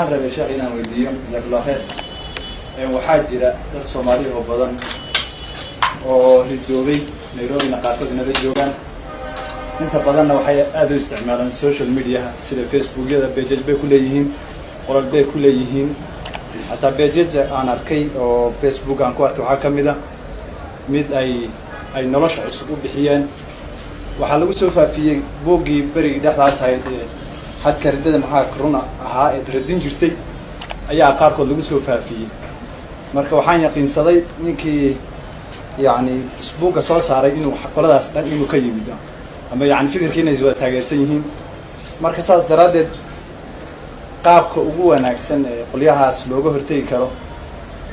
Waxaan rabay, sheekh, inaan weydiiyo, jazaak Allah khayr. Waxaa jira dad Soomaali oo badan oo ridoobay, Nairobina qaarkood nala joogaan. Inta badanna waxay aada u isticmaalaan social mediaha, sida Facebookyada. Pages bay ku leeyihiin, qolal bay ku leeyihiin. Hataa pages aan arkay oo Facebook aan ku arkay waxaa ka mid a mid ay Nolosha Cusub u bixiyeen. Waxaa lagu soo faafiyey buuggii berigii dhexdaas ahayd ee Xadka Riddada Maxaa Runa ahaa ee radin jirtay ayaa qaarkood lagu soo faafiyey. Marka waxaan yaqiinsaday ninkii yacni buugga soo saaray inuu qoladaas dhan inuu ka yimid, ama yani fikirkii inay wada taageersan yihiin. Marka saas daraaddeed, qaabka ugu wanaagsan ee qolyahaas looga hortegi karo,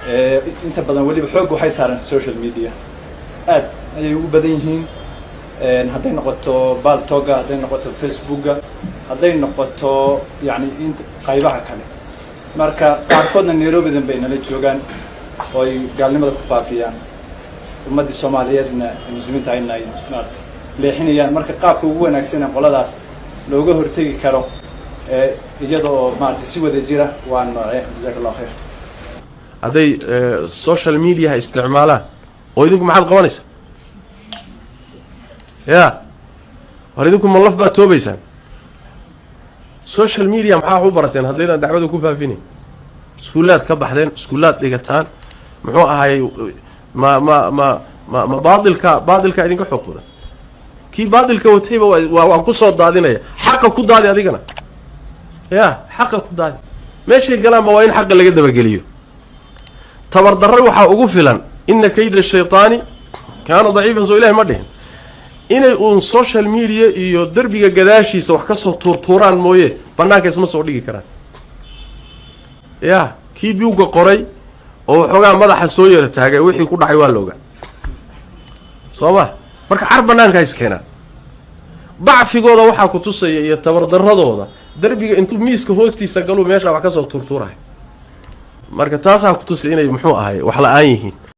ee inta badan weliba xoog waxay saareen social media, aad ayay ugu badan yihiin, hadday noqoto Paltalkga, hadday noqoto Facebooka, hadday noqoto yani in qaybaha kale. Marka qaarkoodna Nairobidan bay nala joogaan oo ay gaalnimada ku faafiyaan, ummaddii Soomaaliyeedna, muslimiinta ayna ay maarata leexinayaan. Marka qaabka ugu wanaagsan ee qoladaas looga hortegi karo ee iyada oo maarata si wada jira waa noocee? Jazaak Allah khayr. Hadday social mediaha isticmaalaan oo idinku maxaad qabanaysaa? Ya war, idinku ma laf baad toobaysaan? Social media maxaa wax u barateen haddaydan dacwada ku faafinayn? Iskuullaad ka baxdeen, iskuullaad dhigataan, muxuu ahaayey, ma baatilka idinka xoog badan. Kii baatilka watayba waa ku soo daadinaya. Xaqa ku daadi adigana, ya xaqa ku daadi. Meeshay galaanba waa in xaqa laga dabageliyo. Tabardarre waxaa ugu filan "إن كيد الشيطان كان ضعيفا". Soo Ilahi ma dhihin? Inay uun social media iyo derbiga gadaashiisa wax kasoo tuurtuuraan mooye, banaanka isma soo dhigi karaan. Ya kii buugga qoray oo waxoogaa madaxa soo yara taagay, wixii ku dhacay waa la ogaa, soo ma? Marka car banaanka is keenaan. Dacfigooda waxaa ku tusaya iyo tabardaradooda, derbiga intuu miiska hoostiisa galuu meeshaa wax kasoo tuurtuurahay. Marka taasaa ku tusay inay, muxuu ahay, wax la-aan yihiin.